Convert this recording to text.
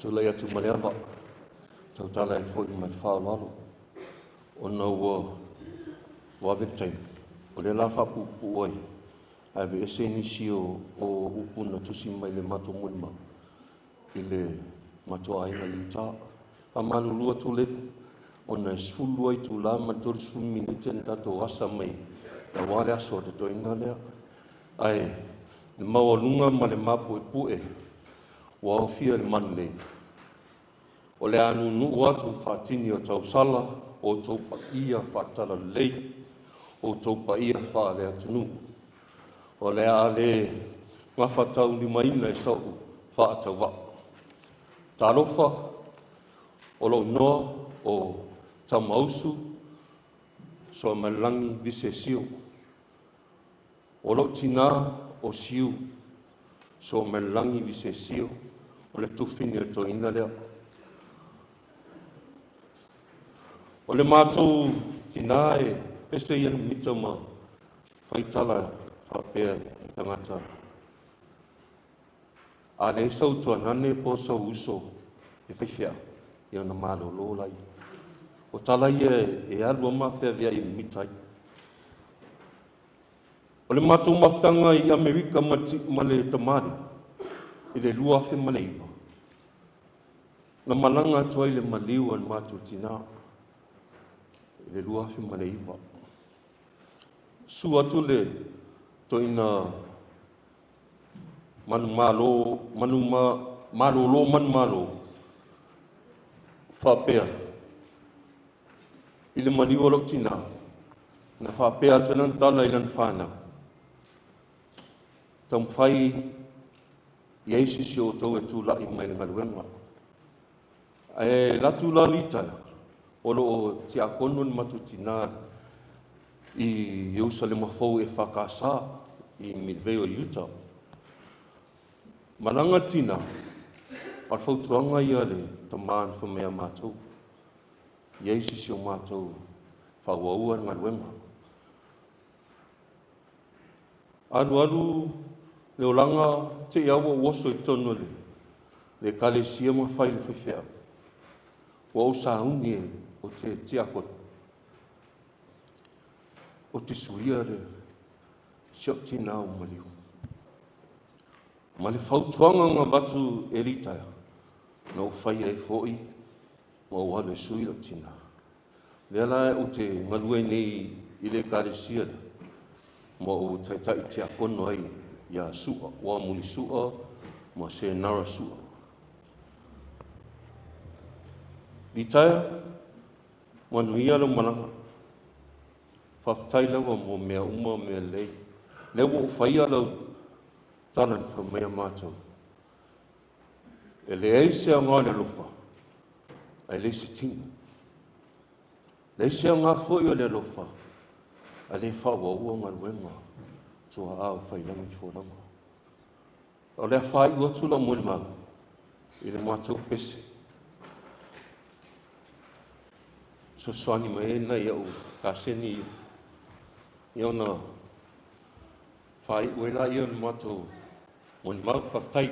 Tulai atu ma le ava, tautala ai foi ma le faaaloalo, ona ua ave le taimi, o lea o le a faapuupuu ai, ae aveese nisi o upu na tusi mai i le matou molimau i le matou aiga i Utah. E faamalulu atu lea, ona e 12 itula ma le 30 minute na tatou asa mai aua le aso o le toeaina lea. Ae le maualuga ma le mapuepue ua aofia i le manulei, o le a nuunuu atu faatini o tausala o outou paia faale-Talalelei, o outou paia faale-atunuu. O le a le gafataulimaina e so'u faatauvaa. Talofa, o lou igoa o Tamausu Suamailalagi Visesio. O lou tinā o Siu Suamailalagi Visesio, o le tufine o le toeaina lea. O le matou tinā e pese ia le mita ma faitala faapea i tagata. A leai sau tuanane po o sau uso e faifeau, ia ona malolo laia. O tala ia e alu lava ma feaveai e mimita ai. O le matou mafutaga i Amerika ma le tamā lea i le 2009, na malaga atu ai i le maliu a le matou tinā i le 2009. Susu atu le toeaina manumalo, malolo manumalo faapea i le maliu o lou tinā, na faapea atu ai lana tala i lana fanau, taumafai i ai se isi o outou e tulai mai i le galuega. Ae alu atu la litaea, o lo o tiakono le matou tinā i Ierusalema fou EFKS i Midvale o Utah. Malaga le tinā, a o le fautuaga ia a le tamā na fai mai ia matou, i ai se isi o matou faaauaua le galuega. Alu alu le olaga te i lava ua ou oso i totonu o le ekalesia ma fai le faifeau, ua ou sauni ou te tiakono, ou te suia le si ou tinā ua maliu. Ma le fautuaga na avatu e litaea, na ou faia ai foi ma ou alu e sui lou tinā. O lea la ou te galue nei i le ekalesia lea, ma ou taitai tiakono ai ia Sua, Uamuli Sua ma Senara Sua. Litaea, manuia lau malaga. Faafetai lava mo mea uma mea lelei. Lea ua ou faia lau tala na fai mai a matou. E leai se aoga o le alofa, ae leai se tino. Leai se aoga foi o le alofa, ae le faaauaua galuega tuaa o faiilagi folauga. O le a faaiu atu lau molimau i le matou pese. Fesoasoani mai ai nai au kaseni ia ona faaiu ai lea o le matou molimau. Faafetai.